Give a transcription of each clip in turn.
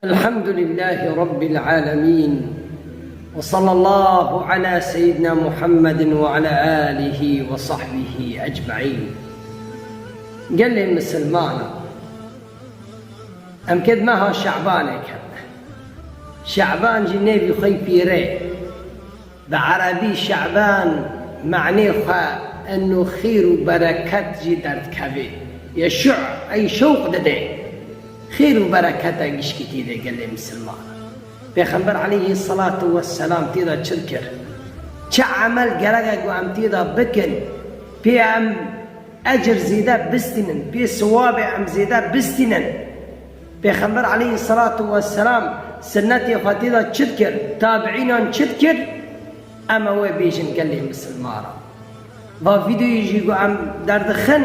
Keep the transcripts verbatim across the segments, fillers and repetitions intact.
الحمد لله رب العالمين، وصلى الله على سيدنا محمد وعلى آله وصحبه أجمعين. Gelê misilmana, em kê di meha Şe'banê kevin. Şe'ban jî nêvî xwe yî pîrê. Bi erebî Şe'ban manê xwe eno xêr û bereket jî derdikeve. Yeşu' ey şewq dide. Xêr û bereketa gişkî tê de gelê misilman. Pêxember aleyhisselatu vesselam tê de çi dikir? Çi emel gerek e ku em tê de bikin? Pê em ecir zêde bistînin, pê siwabê em zêde bistînin. Pêxember aleyhisselatu vesselam sinnetê xwe tê de çi dikir? Tabiînan çi dikir? Em ê wê bêjin gelê misilmana. Va vîdeoyê jî ku em derdixin,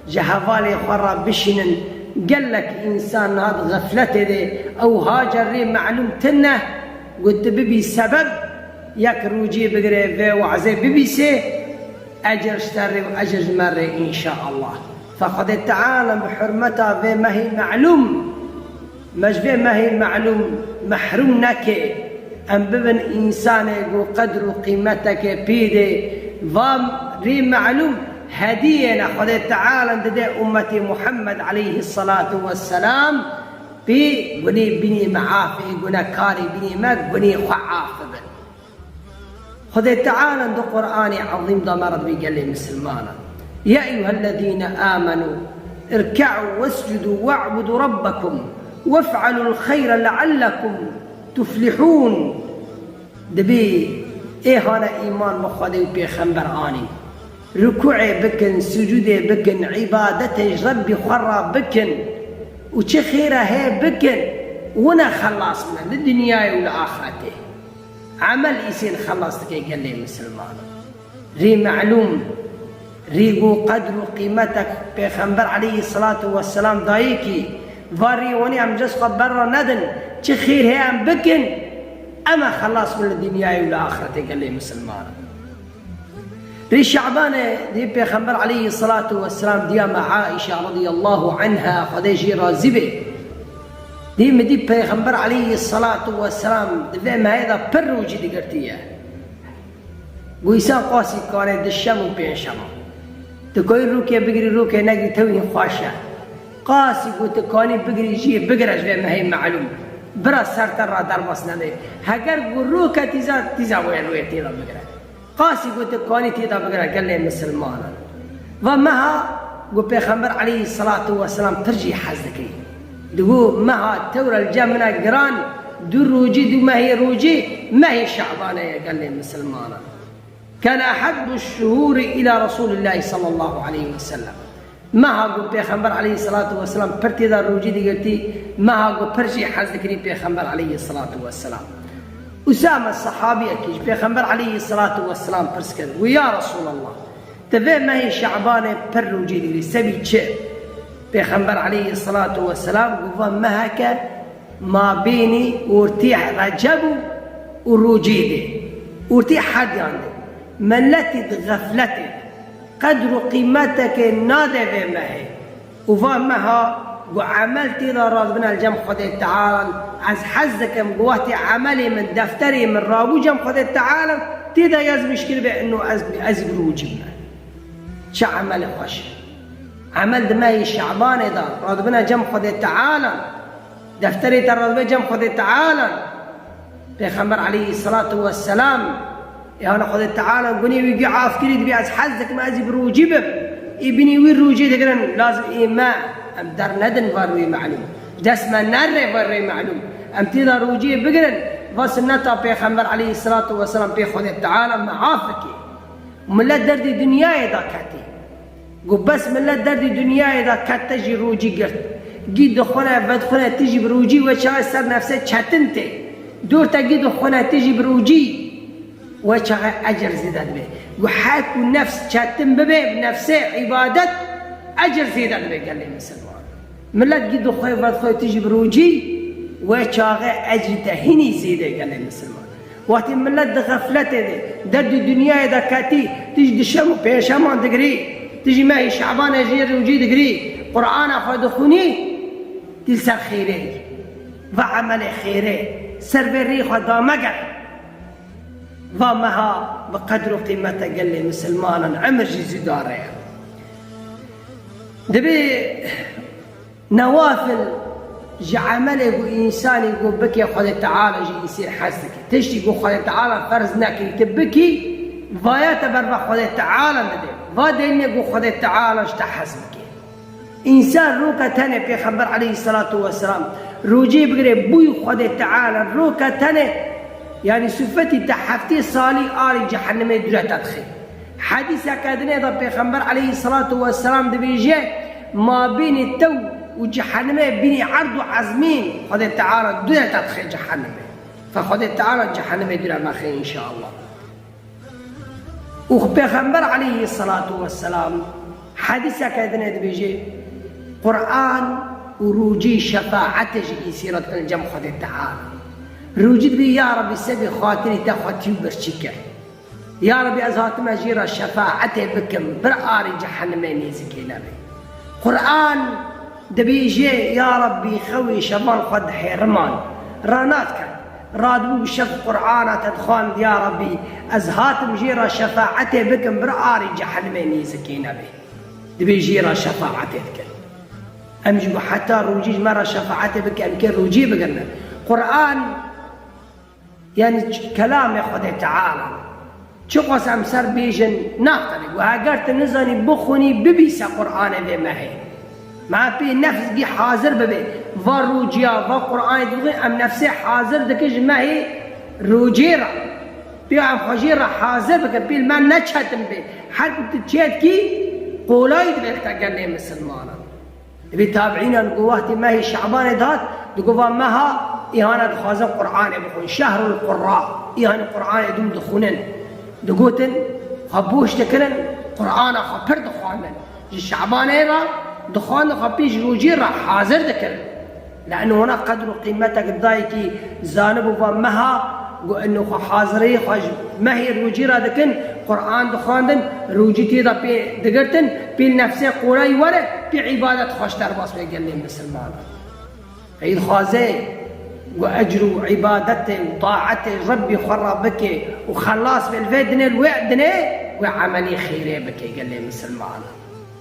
ji hevalê xwe re bişînin. Gelek însan niha di xefletê de, ew haca rê melûm tine, ku tu bibî sebeb, yek rûcê bigire vê wazê bibîsê, ecir ji te rê û ecir ji me rê înşaallah. Fe Xwedê Teala bi hurmeta vê mehê melûm, me ji vê mehê melûm mehrûm neke. Em bibin însanê ku qedr û qîmeteke pê de. Va rê melûm hediyê ne Xwedê Teala dide ummetê Muhammed aleyhisselatu vesselam, pê gunê binê me afê, gunekarê binê me gunê xwe afibin. Xwedê Teala di Qur'anê Ezîm de me re dibê gelê misilmana. يا أيها الذين آمنوا اركعوا واسجدوا واعبدوا ربكم وافعلوا الخير لعلكم تفلحون. Dibê ê hane îman bi Xwedê û pêxember anîn. Rukûê bikin, sucûdê bikin, îbadetê ji Rebbî xwe re bikin û çi xêre heye bikin, wina xelas bine li dinyayê û li axretê. Emel îsên xelas dike gelê misilmanan. Rê melûm, rê ku qedr û qîmetek Pêxember aleyhisselatu vesselam dayê kî, va rê wanî em cez xwe berra nedin, çi xêr heye em bikin, em ê xelas bin li dinyayê û li axretê gelê misilmanan. Rê Şe'banê dî Pêxember aleyhisselatu vesselam diya me Aişe radiyallahu anha, Xwedê jê razî be. Dî min dî Pêxember aleyhisselatu vesselam di vê mehê de pir rûcî digirtiye. Got, însan qasî kare di şem û pênc şema. Tu kayî rûkê bigirî, rûkê negirî, tewî xweş e. Qasî ku tu kanî bigirî jî bigire ji vê mehê melûm. Bira ser te ra derbas nebe. Heger ku rûke tîza, tîza wê rûyê tê de bigire. Qasî ku tu kanî tê de bigire gelê misilmanan. Va meha ku Pêxember aleyhisselatu vesselam pir jî hez dikirî. Digo meha tewr e li cem min e giran, du rûcî, du mehê rûcî, mehê Şe'banê ye gelê misilmanan. كان أحب الشهور إلى رسول الله صلى الله عليه وسلم. Meha ku Pêxember aleyhisselatu vesselam pir tê de rûcî digirtî, meha ku pir jî hez dikirî Pêxember aleyhisselatu vesselam. Usame sehabiyekî ji Pêxember aleyhisselatu vesselam pirs kir, got, ya Resulallah, tu vê mehê Şe'banê pir rûcî digirî, sebî çi? Pêxember aleyhisselatu vesselam got, va meheke mabênî ortê Receb û, û Rûcî de, ortê herdiyan de, miletî di xefletê de, qedr û qîmeteke nade vê mehê. Û va meha ku emel tê de radibine li cem Xwedê Teala, ez hez dikim ku wextê emelê min, defterê min rabû cem Xwedê Teala, tê de yaz min şikir be ino ez, ez bi rûcî bime. Çi emelê xweş e. Emel di mehê Şe'banê de radibine cem Xwedê Teala. Defterê te radibe cem Xwedê Teala. Pêxember aleyhisselatu vesselam, ê hana Xwedê Teala gunê wî gî af kirî, dibê ez hez dikim ez ê bi rûcî bim. Ê binî wî rûcî digirin, lazim ê me, em der nedin va rûyê melûm. Dest me nerê va rûyê melûm. Em tê de rûcî bigirin, va sinneta Pêxember aleyhisselatu vesselam pê Xwedê Teala me af bike. Milet derdê dinyayê de ketî. Got, bes milet derdê dinyayê de ket, te jî rûcî girt. Gî dixwine, vedixwine, tu jî bi rûcî, wê çaxê ser nefsê çetin tê. Dor te gî dixwine, tu jî bi rûcî, wê çaxê ecir zêde dibe. Got, her ku nefs çetin bibe, nefsê îbadet, ecir zêde dibe gelê misilman. Milet gî dixwe, vedixwe, tu jî bi rûcî, wê çaxê ecrî te hînî zêde gelê misilman. Wextê milet di xefletê de, derdê dinyayê de ketî, tu jî di şem û pênc şeman digirî, tu jî mehê Şe'banê jî rûcî digirî, Qur'ana xwe dixwînî, tu li ser xêrê yî. Va emelê xêrê ser vê rî xwe damege. Va meha bi qedr û qîmete gelê misilmanan emir jî zû dare ye. Dibê newafil ji emelê ku însanî ku bike Xwedê Teala ji îsîr hez dike. Tiştî ku Xwedê Teala ferz nekirî tu bikî, vaya te ber ve Xwedê Teala dide. Va deynê ku Xwedê Teala ji te hez bike. Însan roke tenê Pêxember aleyhisselatu vesselam rocê bigire bûyî Xwedê Teala roke tenê, yanî sifetî te heftê salî arî cehennemê dûre te dixê. Hedîseke dinê de Pêxember aleyhisselatu vesselam dibêje, mabênê te û cehennemê bînî erd û ezmîn Xwedê Teala dûre te dixê cehennemê. Fe Xwedê Teala cehennemê dûre me xê înşallah. Û Pêxember aleyhisselatu vesselam hedîseke dinê dibêje, Quran û rûcî şefaetê ji îsî re dikin cem Xwedê Teala. Rûcî dibê, ya Rebî, sebê xatirî te xwe tî û birçî kir. Ya Rebî, ez hatime jê re şefaetê bikim, bir arî cehennemê nêzikê nebe. Quran Dibêje, ya Rabbî, xewê şevan xwe dihêriman, ranatke. Radibû bi şev Qur'ana te dixwand, ya Rabbî, ez hatim jê re şefaetê bikim, bir arî cehennemê nêzikê nebe. Dibê jê re şefaetê dikin. Em jî ku heta rûcî ji me re şefaetê bike, em kê rûcî bigirine. Qur'an Yanî ç-, kelamê Xwedê Teala. Çiqas em ser bêjin, naxtene. Û heger tu nizanî bixwînî, bibîse Qur'anê vê mehê. Me pê nefs gî hazir bibe. Va rûciya, va Qur'anê dixwîn, em nefsê hazir dikin ji mehê rûcê re. Pê em xwe jê re hazir bikin, pê li me neçetin bê. Her ku tu çêtkî, qolayî dibe li te gelê misilmanan. Dibê tabiînan ku wextê mehê Şebanê dihat, digot va meha îhana dixwazin Qur'anê bixwin. Şehrul Qurra, îhanî Qur'anê dûm dixwînin. Digotin, xwe boş dikirin, Qur'ana xwe pir dixwandin. Ji Şebanê re dixwandin, xwe pêş rojê re hazir dikirin. Li eno hona qedr û qîmetek dayikî zanibû va meha, got eno xwe hazirî xwe ji mehê rûcî re dikin, Qur'an dixwandin, rûcî tê de pê digirtin, pê nefsê qorayî were, pê îbadet xwe ji derbas bê gelê misilmanan. Qey dixwaze ku ecr û îbadetê û taetê Rebbî xwe re bike û xelas bê li vê dinê, li wê dinê, wê emelî xêrê bike gelê misilmanan.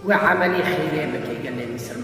Wê emelî xêrê bike gelê misilmanan.